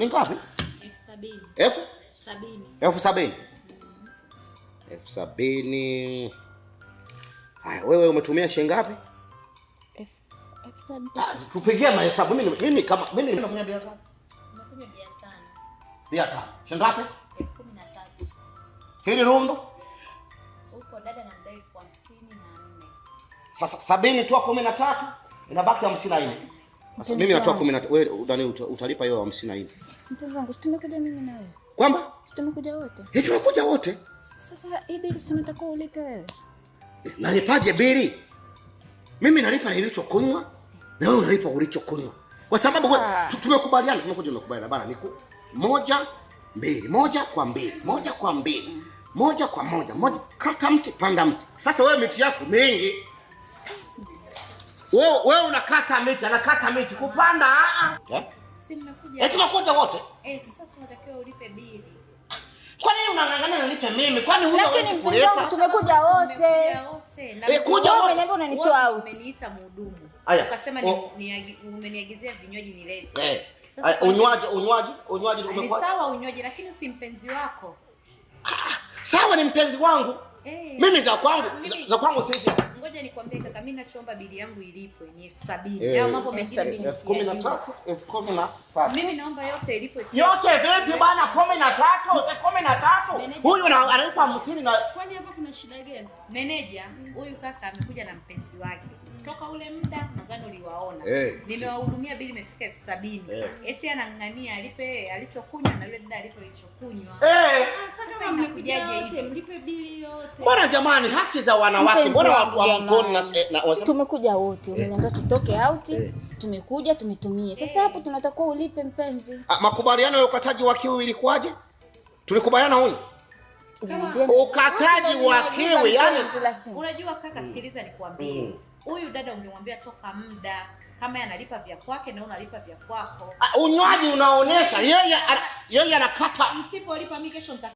Ni ngapi? 70,000. Elfu? 70. 70,000. 70,000. Haya, wewe umetumia shilingi ngapi? 70,000. Ah, tupigie mahesabu. Mimi kama mimi nimefanya biashara. Nimekunywa bia 5. Bia 5. Shilingi ngapi? 13,000. Hili rundo? Huko dada anamdai 54,000. Sasa 70 toa 13 inabaki 54. Sasa mimi natoa 13, wewe udani utalipa hiyo 54. Mpenzi wangu, si tumekuja mimi na wewe? Kwamba? Si tumekuja wote? Eh, tumekuja wote. Sasa hii bili si unataka ulipe wewe? Nalipaje bili? Mimi nalipa nilichokunywa na wewe unalipa ulichokunywa. Kwa sababu tumekubaliana, tumekuja tumekubaliana bana, niku 1 2, 1 kwa 2, 1 kwa 2, 1 kwa 1, 1, kata mti panda mti. Sasa wewe miti yako mingi. Wewe unakata miti, anakata miti kupanda. Eh? Si mmekuja. Tumekuja wote. Sasa unatakiwa ulipe bili. Kwa nini unang'ang'ana nilipe mimi? Kwani huyo Lakini hawezi mpenzi kulipa? wangu tumekuja wote. Tumekuja wote. Na Kuja Wewe wote. umeniambia unanitoa Wewe out. Umeniita mhudumu. Aya. Ukasema umeniagizia vinywaji nilete. Sasa Aya, kwa nini? unywaji Ni umekuwa. sawa unywaji, lakini si mpenzi wako. Sawa ni mpenzi wangu. Mimi za kwangu, za kwangu sisi. Ngoja nikwambie kaka, mimi nachoomba bili yangu ilipwe ni 70,000. Hayo mambo mengine mimi 13,000, siyajui. 13,000. Mimi naomba yote ilipwe. Yote vipi bana? 13, 13. Meneja. Huyu analipa 50 na Kwani hapa kuna shida gani? Meneja, huyu kaka amekuja na mpenzi wake. Toka ule muda nadhani uliwaona. Nimewahudumia bili imefika 70,000. Eti anang'ang'ania alipe alichokunywa na yule dada alipe alichokunywa. Sasa inakujaje hivi? Mlipe bili yote. Mbona jamani, haki za wanawake, Mpenzi mbona wangu watu wa jamani. mtoni na wasema Tumekuja wote, umeniambia tutoke out, tumekuja tumetumia. Sasa hapo tunatakiwa ulipe mpenzi. Makubaliano ya ukataji wa kiwi ilikuwaje? Tulikubaliana huyu? Umeniambia Ukataji Wewe wa unaniagiza kiwi, yani mpenzi, lakini. Unajua kaka, sikiliza nikwambie. Huyu dada ungemwambia toka muda kama yeye analipa vya kwake na wewe unalipa vya kwako. Unywaji unaonesha yeye anakata. Msipolipa mimi kesho nita